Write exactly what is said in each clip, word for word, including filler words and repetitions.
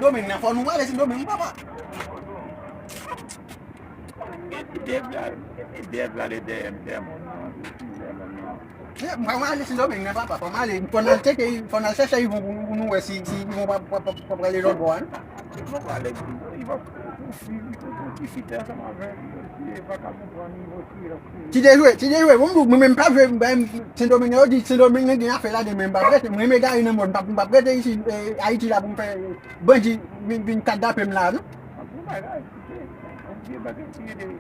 Sendomeng nan, fò nou ale Sendomeng, papa. Gen ti dev la, gen ti dev la, ale dèyè m, dèyè moun nan, dèyè moun nan. Eh, m pa wè ale Sendomeng nan, papa, fò m ale, fò n al tcheke, fò n al chèche Yvon pou nou, pou nou wè si, si Yvon pa, pa, pa, pa prale lòt bò a, non. Yvon prale, Yvon pou, pou fi, pou, pou ti fi te ansanm avè l, epi vagabon pran Yvon, tiye l ap tiye. Ti dejwe, ti dejwe, bon, mwen menm m p ap jwe, m, Sendomeng nan, yo di Sendomeng nan gen afè ladan, men m p ap rete, mwen menm egare nan mòn, m p ap, m p ap rete isit, eh, Ayiti la pou m fè bandi vin, vin kadnape m la, non. Bon bagay, kite, yon vye bagay ki rete,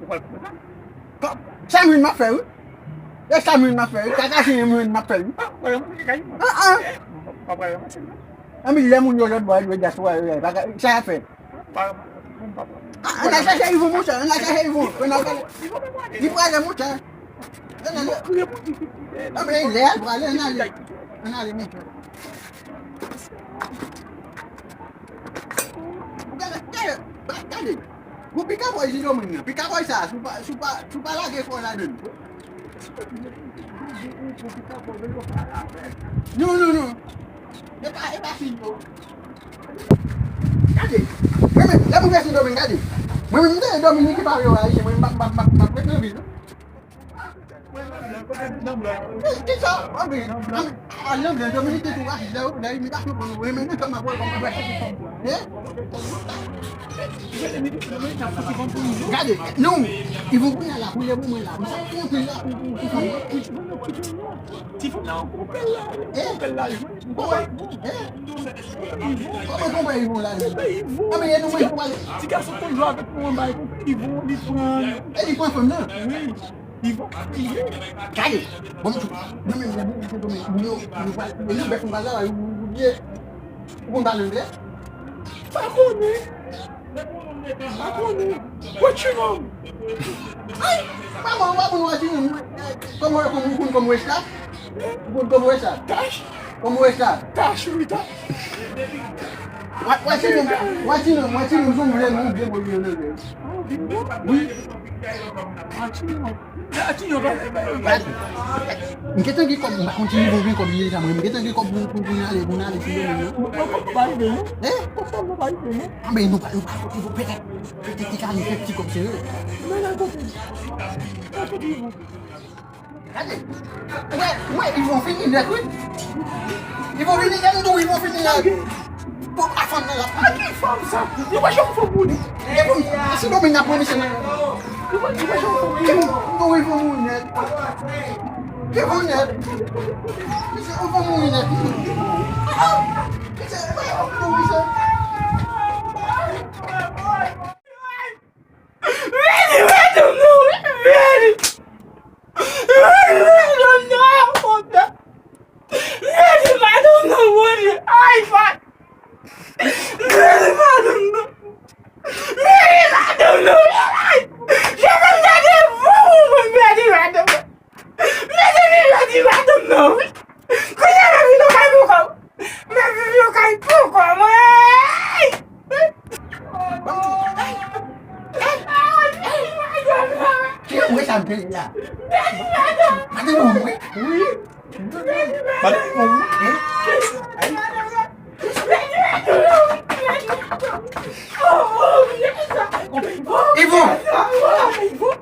ou pral pran zam. Sa mwen m ap fè, wi. E sa mwen m ap fè, wi. Kaka se mwen m ap fè, wi. Ah, ou pral ranmase kay mwen. Ah, ah. Eh, ou pral ranmase, non. Anpi lè moun yo lòt bò, yo dyaspora, yo, yo, bagay, sa y ap fè. Pa, pa, pa, pa. Ah, ann al chèche Yvon, monchè, ann al chèche Yvon. Ann al pale. Li prale, monchè. Ann ale. Ann ale, lè a l prale, ann ale. Ann ale, monchè. Gade, gade, gade. Gon pikabòy Sendomeng nan. Pikabòy sa, si w pa, si w pa, si w pa lage kò w ladan l. Non, non, non. E pa, e pa fin, non. Gade. Mwen menm, lè mwen vin Sendomeng, gade. Mwen menm, m te Dominik ki pa vle wè Ayisyen, mwen, m ap, m ap, m ap, m ap ret nan vil, non. Ki, ki sa? Anben, anben, a, nan blan, Dominik te tou rasis, lè, lè imigrasyon pran nou, renmen nan kòm ap wè kòm ap wè. Hein? Gade, non, Yvon kounye a la, pou lè moman la, m sa konte la pou, pou, pou, pou. Ti fanm nan, konpè l la, konpè l la, jwenn, konpè Yvon. Hein? Konpè Yvon. Kòman konpè Yvon la, jwenn? Konpè Yvon. Anben, e nou menm pou ale. Ti gason konn jwe avèk nou anba, konpè Yvon, li pran. E li pran fanm nan? Wi. Li va kriye. Gade, bon, mwen menm lè mwen te donnen, mwen yo, mwen pral, mwen yo bèf mwen pral la, ou, ou, ou byen, ou konn pale anglè? Pa konnen. Pa konnen. What you know? Ay, pa bon, pa bon, what you know? Kòm, kòm, ou konn kòm wè sa? Ou konn kòm wè sa? Tash? Kòm wè sa? Tash, wi, tash. Wa-, watch it, watch it, watch it, nou vle nou byen bon byen nan. Wi. Watch it. Watch it. M gentan gen kòb, m pa konn si nou gen kòb li deja, mwen. M gentan gen kòb pou, pou, pou n ale, pou n ale, si nou vle. Ou, ou, ou pa rive, non? Hein? Ou pa rive, non? Ah, men nou pa, nou pa, petèt, petèt li ka vin fè ti kòb sere. Non, non, kote. Kote li, non? Gade. Wè, wè, Yvon fini nèt, wi. Yvon fini nèt, m di w, Yvon fini nèt. Bon, a fanm nan la. A ki fanm sa? Yo pa janm fanm moun. E bon, si Dominik ap pran misye nan. Yo pa, yo pa janm fanm moun. Yvon, Yvon fini nèt. Yvon nèt. Misye, Yvon fini nèt. Ah! Misye, Yvon fini nèt. Vini, madanm nan, vini. Vini, madanm nan, kontan. Vini, madanm nan, vini. Ay, fat. Vini, madanm nan. Vini, madanm nan, vini. Je vais garder vous, vini, madanm nan. Mezanmi, jodi madanm nan, wi. Kounye a, m ap vin nan kay pou kò m. M ap vin nan kay pou kò mwen. Ki mwen sa m te la? Madanm nan, wi. Wi. Madanm nan, wi. Yvon!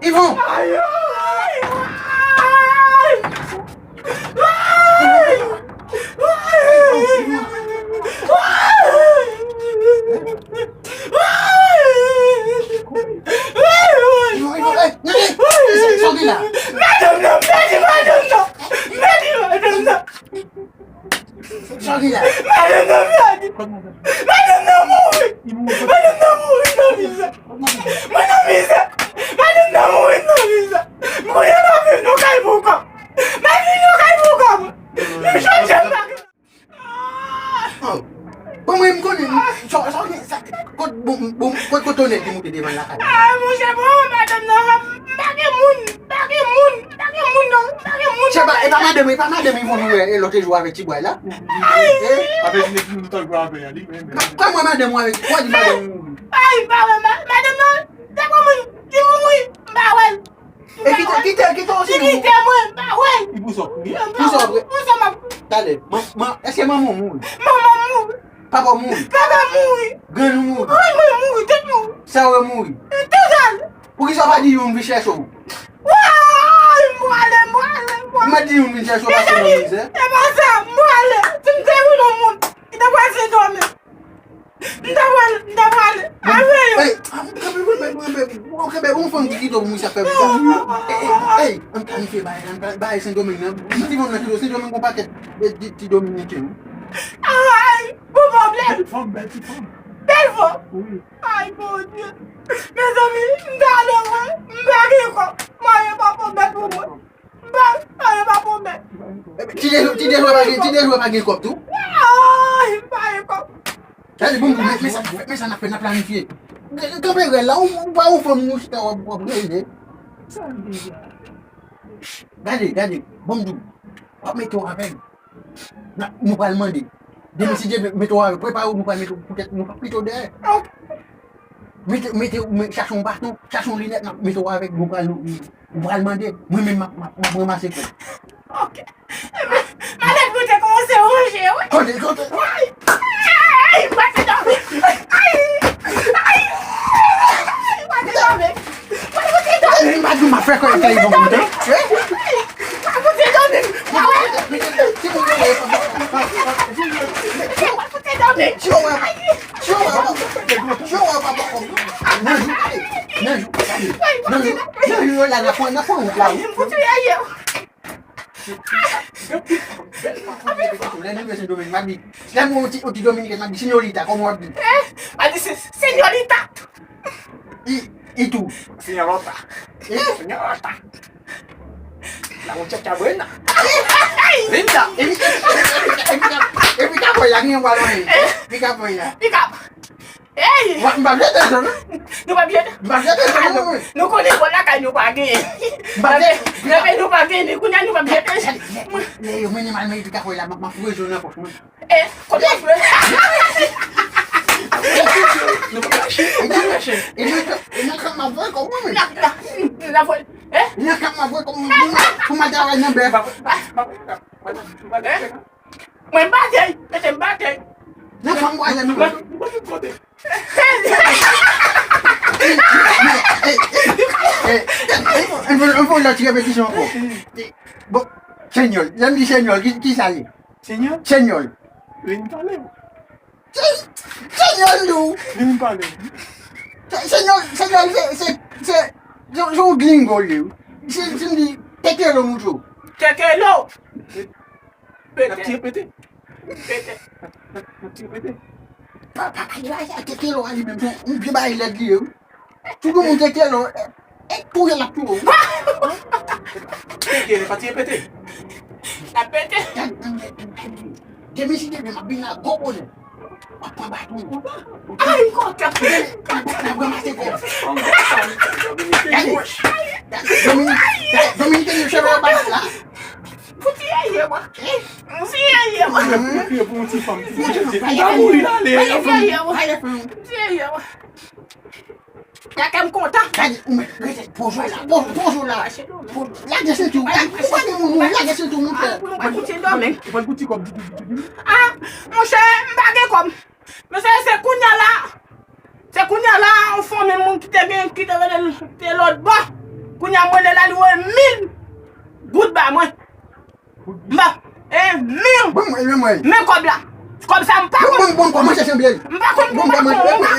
Yvon! Yvon, Yvon, ey, gade! Sa w gen la? Madanm nan, mèsi, madanm nan! Mèsi, madanm nan! Sa w gen la? Madanm nan pèdi! Madanm nan mouri! Madanm nan mouri nan mizè! Mwen nan mizè! Madanm nan mouri nan mizè! Mwen m ap viv nan kay pou kò m! M ap viv nan kay pou kò m! Menm jan jan m pa gen. Oh. Bon, mwen m konnen, sa, sa w gen, sa, kot, bon, bon, kot, kot Tonèl te moute devan lakay la? Ah, monchè, bon, madanm nan, m pa gen moun, m pa gen moun, m pa gen moun, non, m pa gen moun. Se pa, e pa madanm, e pa madanm Yvon nou wè, e lòt jou avèk ti bway la? Ay! Eh? Avèk nèg nou t ap jwe avè a, li menm. Kòman madanm ou avèk, ou di madanm ou? Ay, pa wè, ma-, madanm nan, se pou moun ki mouri, m pa wè l. E kite, kite, kite w, se nou. Kite mwen, m pa wè l. Li pou sa w kriye? M pa wè l. Pou sa w kriye? Pou sa m ap. Talè, man, man, èske manman w mouri? Manman m mouri. Papa w mouri. Papa m mouri. Grann ou mouri. Grann mwen mouri, tout mouri. Sè w mouri. Tout al. Poukisa w pa di youn vin chèche w? Woy, m prale, m prale, m prale. M pa di youn vin chèche w, pase nan mizè. E pa sa, m prale. Si m te vin yon moun, m te pral Sendomeng. M ta pral, m ta pral avè yo. Ey, kanpe, kanpe, kanpe, kanpe, kanpe, yon fanm ki kite w pou misye ap fè sa. Ey, ey, ey, ann planifye bagay la, ann pla-, bagay Sendomeng nan. Ti moun nan kite w, Sendomeng gon pakèt de, de ti dominiken wi. Ay, bon pwoblèm. Bèl fanm, bèl ti fanm. Bèl fanm. Wi. Ay, Bondye. Mezanmi, m ta ale wè, m pa gen kòb. Mwen, papa, bèl pou mwen. M pa, mwen pa pwomet. Ti Dejwe, Ti Dejwe pa gen, Ti Dejwe pa gen kòb tou? Ay, m pa gen kòb. Gade, bon, men, men sa, men sa n ap fè, n ap planifye. Kanpe rèd la, ou, ou pa yon fanm, ou chita, w ap, w ap rele. Gade, gade, bon, m di w, w ap mete w avè m. N ap, nou pral mande. Demen, si Dye vle, mete w avè, prepare w, nou pral mete w poutèt, nou p ap kite w dèyè. Mete, mete, mete, chache yon baton, chache yon linèt, n ap mete w avèk, nou pral, nou, nou pral mande. Mwen menm, m ap, m ap, m ap ranmase kòb. Ok. Malèt mwen te kòmanse wonje, wi. Kote, kote? Ay, ay, m pase dòmi. Ay, ay, m pase dòmi. Mwen foute dòmi. Mwen pa di w m ap fè kòb kay bon kontan. Mwen foute dòmi. Mwen foute dòmi. Mwen foute dòmi. Nan jou, nan jou, nan jou, nan jou, nan jou, nan jou, yo la, n ap pran, n ap pran wout la, wi. Lè nou rive Sendomeng, m ap di, lè m wè yon ti, yon ti dominiken, m ap di, "Senyorita, kòman w ap di?" Eh, m ap di, "Se, senyorita." I, i tou. Senyorita. Eh? Senyorita. La muchacha buena. Linda. Epi, epi, epi, epi, epi, kapoy la, gen yon bal mwen. Epi kapoy la. Pick up. Ey! Mwen, m pa vle jete l, non. Nou p ap jete. M pa vle jete l, non, mwen. Nou konnen bò lakay nou pa gen. M pa vle. Nan peyi nou pa gen, kounye a nou p ap jete. Lè, lè, lè yo mennen m al mete kapoy la, m ap, m ap foure zo nan pòch mwen. E, konbyen w fè? Nou pa kache, nou pa kache. E nan, e nan kòb m ap voye kòb mwen menm. Nan, nan, nan voye. E? Nan kòb m ap voye kòb mwen pou m al travay nan bèf. E? Mwen m bate, mete m bate. Nan fanm bwazen nou. Mwen, mwen tout kote. Ann fè yon lòt ti repetisyon ankò. Bon, senyòl, lè m di senyòl, ki, ki sa l ye? Senyòl? Senyòl. Vin pale. Se, senyòl, nou. Vin pale. Se, senyòl, senyòl, se, se, se, se, se yon gringo, li. Se, se m di, Tetelo, mouchou. Tetelo. N ap tire pete. Pete. N ap tire pete. Pa, pa, pa, pa, pa, Tetelo a li menm, se yon vye bagay lèd li ye, wi. Tout moun Tetelo, e, e touye l ap touye w. Pete, n ap tire pete. N ap pete. Demen si Dye vle, m ap vin la gwo bonè. M ap pran baton. Ay, m kontan. N ap ranmase kòb. Gade. Dominiken, Dominiken yo cheve yo bat la. Pou ti yeye mwen. Pou ti yeye mwen. Pou ti yeye mwen. Pou ti yeye mwen. Pou ti yeye mwen. Pou ti yeye mwen. Gade, ou mèt rete poze w la, poze, poze w la. Lage senti w, lage, ou pa gen moun, ou lage senti w, monchè. Mwen pa koute dòmi. Ou pa koute kòb ditou, ditou, ditou. Ah, monchè, m pa gen kòb. Men se, se kounye a la, se kounye a la, yon fanmi moun ki te gen, ki te rele l, te lòt bò. Kounye a, mwen rele l, li voye mil goud ba mwen. M pa, e, men, men kòb la. Kòb sa m pa konn. M pa konn, m pa konn, m pa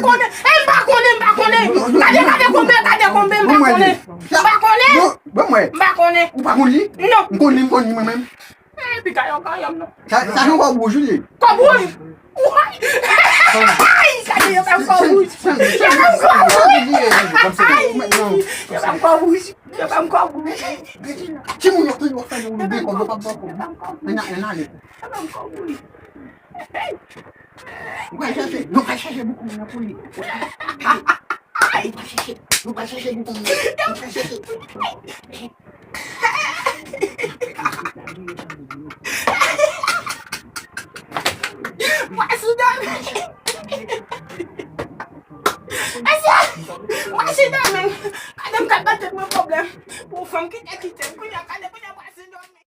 konnen, e, m pa konnen, m pa konnen. Gade, gade konbyen, gade konbyen, m pa konnen. M pa konnen. M pa konnen. Ou pa konn li? Non. M konn li, m konn li mwen menm. E, pi gayon, gayon, non. Sa, sa se yon kòb wouj, wi. Kòb wouj? Ay! Ay, gade, yo fè m kò wouj. Yo fè m kò wouj. Ay! Yo fè m kò wouj. Yo fè m kò wouj. Timoun yo toujou fè yo oubli kòb, yo pa pran kòb. Men nan, men nan ale. Yo fè m kò wouj. Nou pral chèche, nou pral chèche boukou nan pou li. Ay! Nou pral chèche, nou pral chèche boukou nan. Nou pral chèche.